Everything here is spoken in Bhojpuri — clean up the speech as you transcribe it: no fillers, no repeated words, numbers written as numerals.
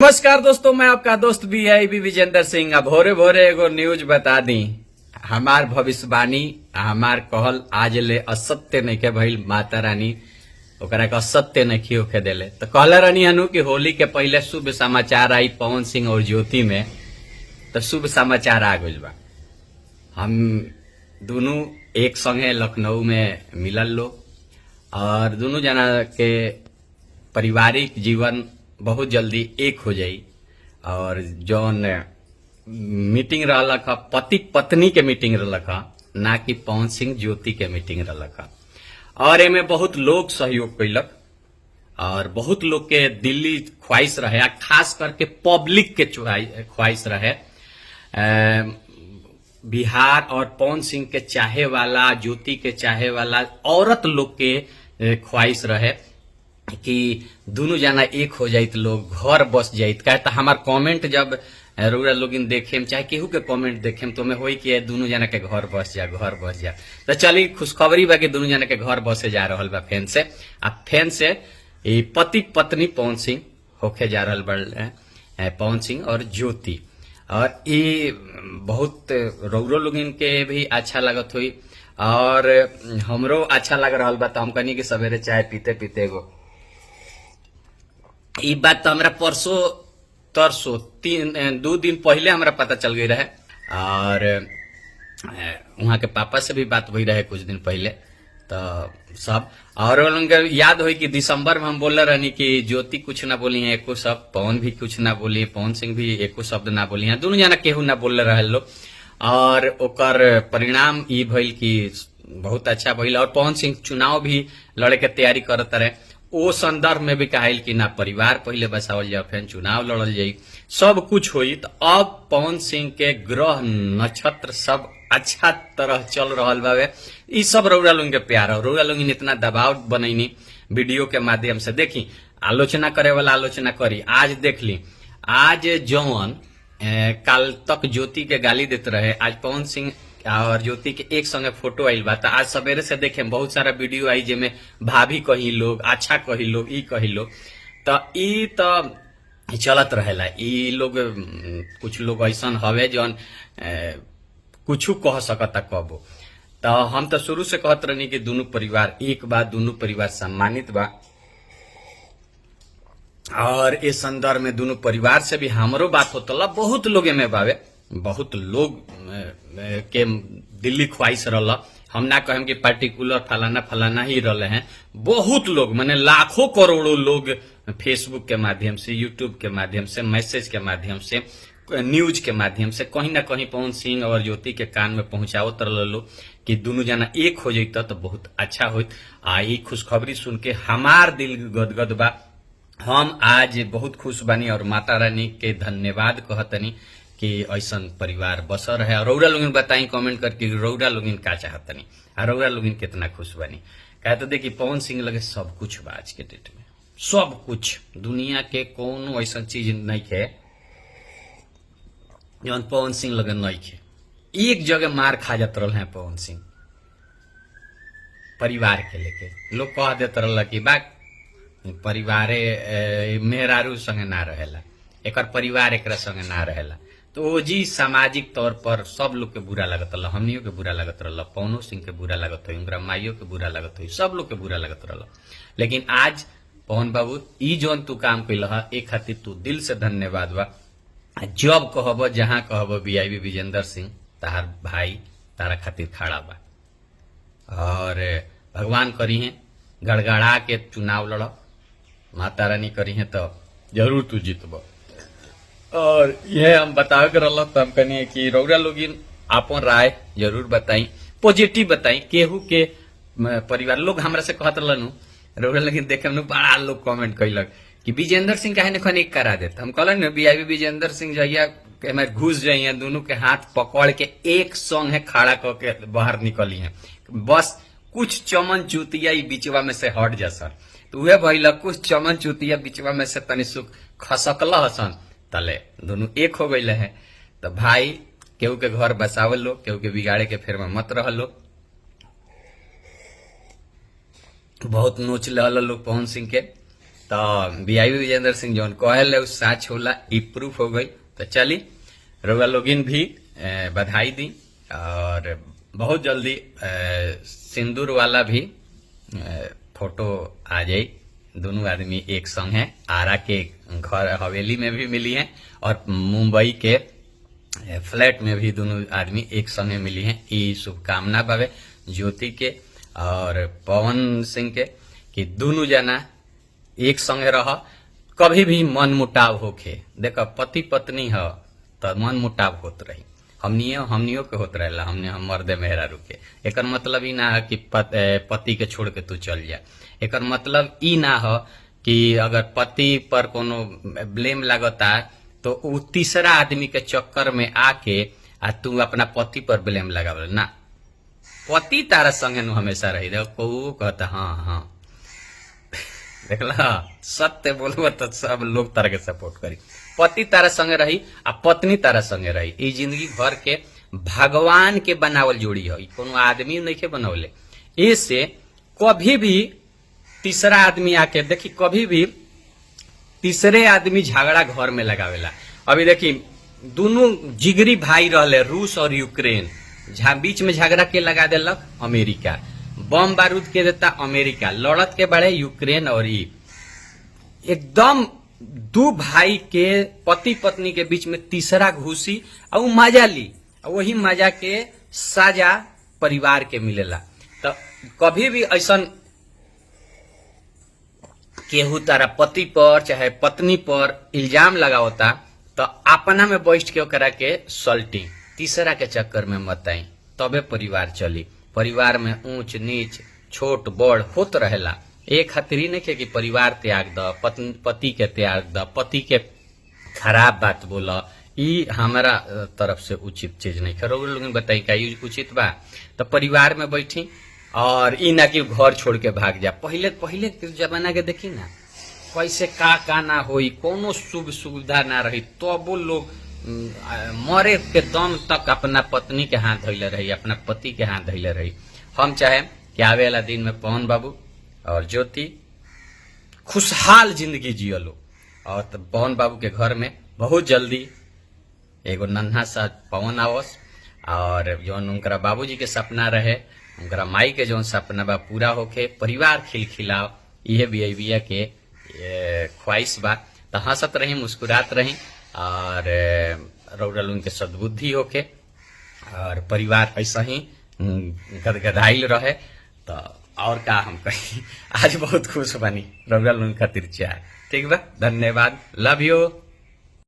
नमस्कार दोस्तों, मैं आपका दोस्त वीआईबी विजेंद्र सिंह। अब भोरे भोरे एगो न्यूज बता दी। हमार भविष्यवाणी, हमार कहल आज ले असत्य नहीं के भइल। माता रानी ओकरा के असत्य नहीं होखे देले। तो कहले रहनी हनु कि होली के पहले शुभ समाचार आई पवन सिंह और ज्योति में, तो शुभ समाचार आ गइल बा। हम दोनों एक संगे लखनऊ में मिलल लोग और दोनों जना के पारिवारिक जीवन बहुत जल्दी एक हो जाई। और जौन मीटिंग रहलक ह, पति पत्नी के मीटिंग रहलक ह, ना कि पवन सिंह ज्योति के मीटिंग रहलक ह। और एमे बहुत लोग सहयोग कैलक और बहुत लोग के दिली ख्वाहिश रहे, आ खास करके पब्लिक के ख्वाहिश रहे। बिहार और पवन सिंह के चाहे वाला, ज्योति के चाहे वाला औरत लोग के ख्वाहिश रहे कि दोनों जना एक हो जाइत लोग, घर बस जाइत। काहे तो हमार कमेंट जब रउरा लोगिन देखेम, चाहे केहू के कमेंट देखेम, तो में होई कि दोनों जना के घर बस जा, घर बस जा। तो चली, खुशखबरी बा कि दोनों जना के घर बसे जा रहल बा फेन से। आ फेन से ई पति पत्नी पवन सिंह होखे जा रहल बा, पवन सिंह और ज्योति। और ई बहुत रउरो लोगिन के भी अच्छा लगत हुई और हमरो अच्छा लग रहल बा। तो हम कहनी कि सवेरे चाय पीते पीते एगो ई बात तो हमरा परसों तरसों 3-2 दिन पहले हमरा पता चल गई रहे। और वहाँ के पापा से भी बात हुई रहे कुछ दिन पहले। तो सब और उनके याद हुई कि दिसंबर में हम बोल रहनी कि ज्योति कुछ ना बोली है एको शब्द, पवन भी कुछ ना बोली, पवन सिंह भी एको शब्द ना बोली है, दोनों जना केहू ना बोल रहे लोग। और ओकर परिणाम ई भइल कि बहुत अच्छा भइल। और पवन सिंह चुनाव भी लड़े के तैयारी करत रहे। ओ संदर्भ में भी कहाइल कि ना, परिवार पहले बसावल जाओ, फिर चुनाव लड़ल जाई, सब कुछ होई। तो अब पवन सिंह के ग्रह नक्षत्र सब अच्छा तरह चल रहल बावे। ई सब रउरा लोगन के प्यार हो। रउरा लोगन इतना दबाव बनैनी वीडियो के माध्यम से। देखी, आलोचना करे वाला आलोचना करी। आज देख ली, आज जौन काल तक ज्योति के गाली देते रहे, आज पवन सिंह और ज्योति के एक संगे फोटो आइल बा। तो आज सवेरे से देखे बहुत सारा वीडियो आई जेमे भाभी कही लोग, अच्छा कही लोग, ई कही लोग। तो ई तो चलत रहेला। ई लोग कुछ लोग ऐसन हवे जौन कुछ कह सकता कबो। तो हम तो शुरू से कहत रहनी कि दोनों परिवार एक बा, दोनों परिवार सम्मानित बा। और इस संदर्भ में दोनों परिवार से भी हमरो बात होता। बहुत लोग एमे बावे, बहुत लोग के दिली ख्वाहिश रहल। हम ना कहेम कि पर्टिकुलर फलाना फलाना ही रहले हैं। बहुत लोग, माने लाखों करोड़ों लोग फेसबुक के माध्यम से, यूट्यूब के माध्यम से, मैसेज के माध्यम से, न्यूज के माध्यम से कहीं ना कहीं पवन सिंह और ज्योति के कान में पहुंचावत रहल लोग कि दोनों जना एक हो जैता तो बहुत अच्छा होत। आ ई खुशखबरी सुन के हमार दिल गदगद बा। हम आज बहुत खुश बानी और माता रानी के धन्यवाद कहतनी कि ऐसन परिवार बसल रहे। और रउरा लोगिन बताई कमेंट करके, रउरा लोगिन का चाहतनी आ रउरा लोगिन कितना खुश बानी। कहे तो देखी, पवन सिंह लगे सब कुछ बा आज के डेट में, सब कुछ। दुनिया के कोनो ऐसन चीज नहीं है जौन पवन सिंह लगे नहीं है। एक जगह मार खा जात रहे हैं पवन सिंह परिवार के लेके। लोग कह देत रहल कि बा परिवारे मेहरारू संगे ना रहेला, एकर परिवार एकरा संगे ना रहेला। तो ओ जी सामाजिक तौर पर सब लोग के बुरा लगत रहल, हमनियों के बुरा लगत रहल, पवनो सिंह के बुरा लगत हो, उनकरा माइयो के बुरा लगत हो, सब लोग के बुरा लगत रहल। लेकिन आज पवन बाबू, ई जौन तू काम कैल ह, ए खातिर तू दिल से धन्यवाद बा। जब कहब, जहां कहब, वीआईबी विजेंद्र सिंह तार भाई तारा खातिर खड़ा बा। और भगवान करी है गड़गड़ा के चुनाव लड़, माता रानी करी है तो जरूर तू जीतब। और यह हम बतावे के रहल। तो हम कहनी कि रउरा लोगिन आपन राय जरूर बताई, पॉजिटिव बताई। केहू के परिवार लोग हमरा से कहत रहलन, रउरा लोगिन देखे नु, बड़ा लोग कमेंट कैलक कि विजेंद्र सिंह काहे ने एक करा देत। हम कहलन, वीआईबी विजेंद्र सिंह जहिया के में घुस जाइए, दोनों के हाथ पकड़ के एक संग है खड़ा क के बाहर निकली है। बस कुछ चमन चुतिया ई बीचवा में से हट जा सर। तो उहे भइल, कुछ चमन चुतिया बीचवा में से तनी सुख खसकल हसन तले दोनों एक हो गई है। तो भाई, केहू के घर बसावल लो, केहू के बिगाड़े के फेर में मत रह लो। बहुत नोच लहल लोग पवन सिंह के। तो वीआईपी विजेंद्र सिंह जौन कहले उ साच होला, ई प्रूफ हो गई। तो चली रउआ लोगिन भी बधाई दी और बहुत जल्दी सिंदूर वाला भी फोटो आ जाई। दोनों आदमी एक संग हैं, आरा के घर हवेली में भी मिली हैं और मुंबई के फ्लैट में भी दोनों आदमी एक संगे मिली हैं। ई शुभकामना बावे ज्योति के और पवन सिंह के कि दोनों जना एक संगे रह, कभी भी मन मुटाव होखे। देखो पति पत्नी ह त मन मुटाव होत रही, हमनियो हमनियो के होत रहेला, हमने हम मर्दे मेहरारू के। एकर मतलब ई ना है कि पति के छोड़ के तू चल जा। एकर मतलब ई ना ह कि अगर पति पर कोनो ब्लेम लागता तो उ तीसरा आदमी के चक्कर में आके आ तू अपना पति पर ब्लेम लगावल ना। पति तारा संगे नु हमेशा रही। देखो कहू कहता हाँ हाँ, देखला सत्य बोलबो तो सब लोग तारा के सपोर्ट करी। पति तारा संगे रही आ पत्नी तारा संगे रही। ई जिंदगी भर के भगवान के बनावल जोड़ी है, कोनो आदमी नहीं के बनौले। ऐसे कभी भी तीसरा आदमी आके देखी, कभी भी तीसरे आदमी झगड़ा घर में लगावेला। अभी देखी दोनों जिगरी भाई रहले, रूस और यूक्रेन, बीच में झगड़ा के लगा देलक अमेरिका, बम बारूद के देता अमेरिका, लड़त के बड़े यूक्रेन और ई एकदम दू भाई के पति पत्नी के बीच में तीसरा घुसी और मजा ली, और वही मजा के सजा परिवार के मिलेला। तो कभी भी ऐसा केहू तारा पति पर चाहे पत्नी पर इल्जाम लगावता तो अपना में बैठ के ओकरा के सल्टी, तीसरा के चक्कर में मत आई, तबे परिवार चली। परिवार में ऊंच नीच छोट बड़ होत रहेला। एक खातिर ही नहीं कि परिवार त्याग द, पति के त्याग द, पति के खराब बात बोला, ई हमारा तरफ से उचित चीज नहीं। खैर लोग बताई का ई उचित बा? तो परिवार में बैठी और ई ना कि घर छोड़ के भाग जा। पहले पहले के जमाना के देखी ना कैसे का का ना होई, कोनो शुभ सुविधा ना रही, तबो लोग मरे के दम तक अपना पत्नी के हाथ धैले रही, अपना पति के हाथ धैले रही। हम चाहे कि आवे वाला दिन में पवन बाबू और ज्योति खुशहाल जिंदगी जियलो और तब पवन बाबू के घर में बहुत जल्दी एगो नन्हा सा पवन आवस और जौन उनकरा बाबूजी के सपना रहे, उनकरा माई के जौन सपना बा पूरा होके परिवार खिलखिलाओ, इहे बिया के ख्वाहिश बा। तो हंसत रही, मुस्कुरात रही और रौरल उनके सद्बुद्धि होके और परिवार ऐसा ही गदगदाइल रहे। तो और का हम कही, आज बहुत खुश बनी रौरल उन खातिर चाय। ठीक बा, धन्यवाद, लव you.